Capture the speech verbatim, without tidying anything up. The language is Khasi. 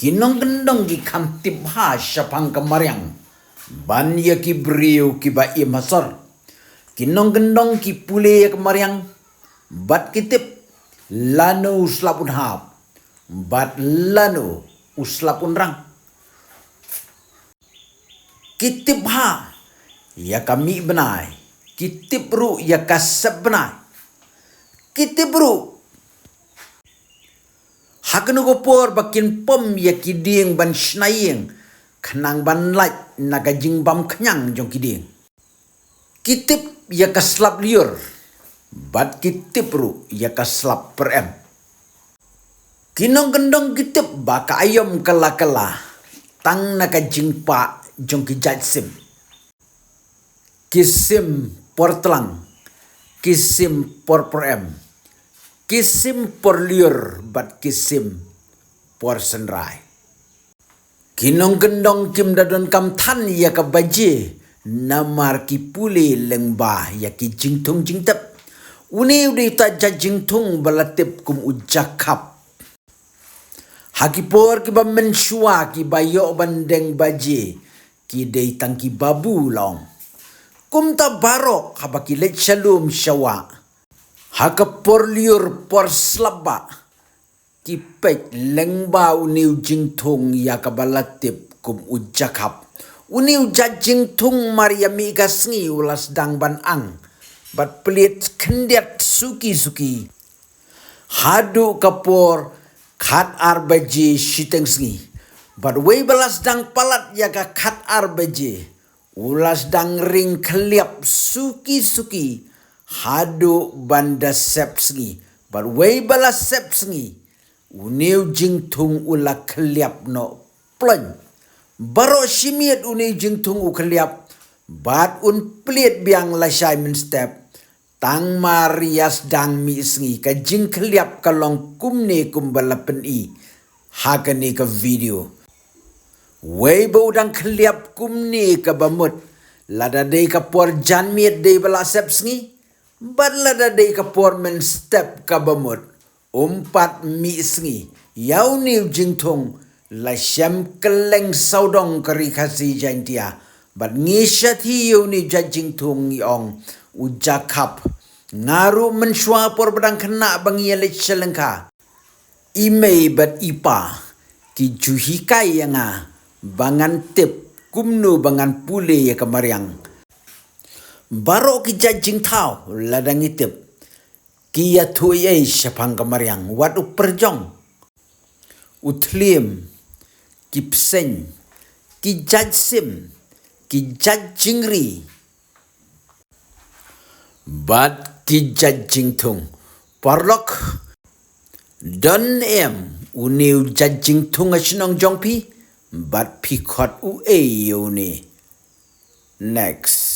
Ki nongkyndong ki kham tip bha shaphang ka mariang ban ïa ki briew kiba im ha sor. Ki nongkyndong ki pule ïa ka mariang bad ki tip lano u slap un hap bad lano u slap un rang. Ki tip bha ïa ka mih bnai, ki tip ruh ïa ka sep bnai. Ki tip ruh ha kano ka por ba kin pom ïa ki dieng ban shna ïing khnang ban lait na ka jingbam khñiang jong ki dieng. Ki tip ïa ka slap lyiur bad ki tip ruh ïa ka slap pyrem. Ki nongkyndong ki tip ba ka aïom ka la kylla tang na ka jingpah jong ki jait sim. Ki sim por tlang, ki sim por pyrem, ki sim por lyiur bad ki sim por synrai. Ki nongkyndong kim da donkam than ïa ka baje namar ki pule lyngba ïa ki jingthung jingtep. Une u dei uta jait jingthung ba la tip kum u jakhap. Ha ki por kiba mynshuwa kiba ïoh ban deng baje ki dei tang ki babu long. Kumta baroh haba ki leit sha lum sha wah ha ka por lyiur por slap bah, ki peit lyngba une u jingthung ïa kaba la tip kum u jakhap. Une u jait jingthung mar ïa mih ka sngi u la sdang ban ang bad plied khyndiat suki suki haduh ka por khat ar baje shiteng sngi. Bad wei ba la sdang palat ïa ka khat ar baje u la sdang ring khylliap suki suki haduh ban da sep sngi. Bad wei ba la sep sngi une u jingthung u la khylliap noh ploiñ. Baroh shi miet une u jingthung u khylliap bad un plied biang lashai mynstep. Tang mar ïa sdang mih sngi ka jingkhylliap ka long kumne kumba la pyni ha kane ka video. Wei ba u dang khylliap kumne kaba mut, lada dei ka por janmiet dei ba la sep sngi bad lada dei ka por mynstep kaba mut. Um pat mih sngi ïa une u jingthung la shem kylleng sawdong ka Ri Khasi Jaiñtia. Bad ngi shathie ïa une u jait jingthung ngi ong u jakhap. Nga ruh mynshuwa por ba dang khynnah ba ngi ïa leit sha lyngkha, i mei bad i pa ki ju hikai ïa nga ba ngan tip kumno ba ngan pule ïa ka mariang. Baroh ki jait jingthaw lada ngi tip ki ïathuh ei ei shaphang ka mariang, wat u pyrjong, u thliem, ki bseiñ, ki jait sim, ki jait jingri bad ki jait jingthung. Paralok, don em une u jait jingthung ha shnong jong phi bad phi khot u ei ïa une? Next.